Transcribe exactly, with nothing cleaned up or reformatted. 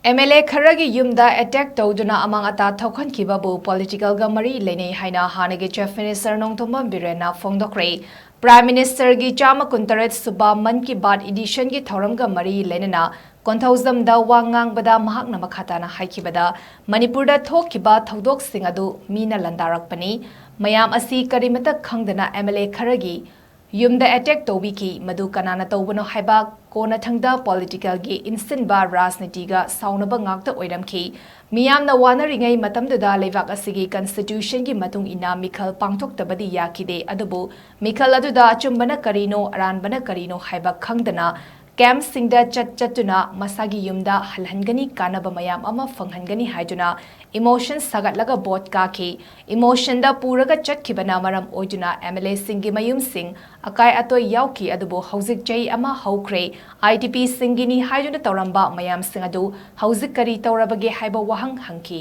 M L A ꯈꯔꯒꯤ ꯌꯨꯝꯗ attack ꯇꯧꯗꯨꯅ ꯑꯃꯥꯡ ꯑꯇꯥ ꯊꯣꯛꯍꯟꯈꯤꯕꯕꯨ ꯄꯣꯂꯤꯇꯤꯀꯦꯜꯒ ꯃꯔꯤ ꯂꯩꯅꯩ ꯍꯥꯏꯅ ꯍꯥꯟꯅꯒꯤ ꯆꯤꯐ ꯃꯤꯅꯤꯁꯇꯔ ꯅꯣꯡꯊꯣꯝꯕꯝ ꯕꯤꯔꯦꯟꯅ ꯐꯣꯡꯗꯣꯛꯈ꯭ꯔꯦ꯫ ꯄ꯭ꯔꯥꯏꯝ ꯃꯤꯅꯤꯁꯇꯔꯒꯤ ꯆꯥꯝꯃ ꯀꯨꯟꯇꯔꯦꯠ ꯁꯨꯕ ꯃꯟ ꯀꯤ ꯕꯥꯠ ꯏꯗꯤꯁꯟꯒꯤ ꯊꯧꯔꯝꯒ ꯃꯔꯤ ꯂꯩꯅꯅ ꯀꯣꯟꯊꯧꯖꯝꯗ ꯋꯥ ꯉꯥꯡꯕꯗ ꯃꯍꯥꯛꯅ ꯃꯈꯥ ꯇꯥꯅ ꯍꯥꯏꯈꯤꯕꯗ, ꯃꯅꯤꯄꯨꯔꯗ ꯊꯣꯛꯈꯤꯕ ꯊꯧꯗꯣꯛꯁꯤꯡ ꯑꯗꯨ ꯃꯤꯅ ꯂꯥꯟꯗꯥꯔꯛꯄꯅꯤ꯫ ꯃꯌꯥꯝ ꯑꯁꯤ ꯀꯔꯤꯃꯇ ꯈꯪꯗꯅ ꯑꯦꯝ ꯑꯦꯜ ꯑꯦ ꯈꯔꯒꯤ ꯌꯨꯝꯗ ꯑꯦꯇꯦꯛ ꯇꯧꯕꯤꯈꯤ꯫ ꯃꯗꯨ ꯀꯅꯥꯅ ꯇꯧꯕꯅꯣ ꯍꯥꯏꯕ ꯀꯣꯟꯅꯊꯪꯗ ꯄꯣꯂꯤꯇꯤꯀꯦꯜꯒꯤ ꯏꯟꯁꯤꯟꯕ ꯔꯥꯖꯅꯤꯇꯤꯒ ꯁꯥꯎꯅꯕ ꯉꯥꯛꯇ ꯑꯣꯏꯔꯝꯈꯤ꯫ ꯃꯤꯌꯥꯝꯅ ꯋꯥꯅꯔꯤꯉꯩ ꯃꯇꯝꯗꯨꯗ ꯂꯩꯕꯥꯛ ꯑꯁꯤꯒꯤ ꯀꯟꯁꯇꯤꯇ꯭ꯌꯨꯁꯟꯒꯤ ꯃꯇꯨꯡ ꯏꯟꯅ ꯃꯤꯈꯜ ꯄꯥꯡꯊꯣꯛꯇꯕꯗꯤ ꯌꯥꯈꯤꯗꯦ, ꯑꯗꯨꯕꯨ ꯃꯤꯈꯜ ꯑꯗꯨꯗ ꯑꯆꯨꯝꯕꯅ ꯀꯔꯤꯅꯣ, ꯑꯔꯥꯟꯕꯅ ꯀꯔꯤꯅꯣ ꯍꯥꯏꯕ ꯈꯪꯗꯅ ꯀꯦꯝꯞꯁꯤꯡꯗ ꯆꯠ ꯆꯠꯇꯨꯅ ꯃꯁꯥꯒꯤ ꯌꯨꯝꯗ ꯍꯜꯍꯟꯒꯅꯤ, ꯀꯥꯟꯅꯕ ꯃꯌꯥꯝ ꯑꯃ ꯐꯪꯍꯟꯒꯅꯤ ꯍꯥꯏꯗꯨꯅ ꯏꯃꯣꯁꯟ ꯁꯥꯒꯠꯂꯒ ꯚꯣꯠ ꯀꯥꯈꯤ꯫ ꯏꯃꯣꯁꯟꯗ ꯄꯨꯔꯒ ꯆꯠꯈꯤꯕꯅ ꯃꯔꯝ ꯑꯣꯏꯗꯨꯅ ꯑꯦꯝ ꯑꯦꯜ ꯑꯦꯁꯤꯡꯒꯤ ꯃꯌꯨꯝꯁꯤꯡ ꯑꯀꯥꯏ ꯑꯇꯣꯏ ꯌꯥꯎꯈꯤ꯫ ꯑꯗꯨꯕꯨ ꯍꯧꯖꯤꯛ ꯆꯍꯤ ꯑꯃ ꯍꯧꯈ꯭ꯔꯦ꯫ ꯑꯥꯏ ꯗꯤ ꯄꯤꯁꯤꯡꯒꯤꯅꯤ ꯍꯥꯏꯗꯨꯅ ꯇꯧꯔꯝꯕ ꯃꯌꯥꯝꯁꯤꯡ ꯑꯗꯨ ꯍꯧꯖꯤꯛ ꯀꯔꯤ ꯇꯧꯔꯕꯒꯦ ꯍꯥꯏꯕ ꯋꯥꯍꯪ ꯍꯪꯈꯤ꯫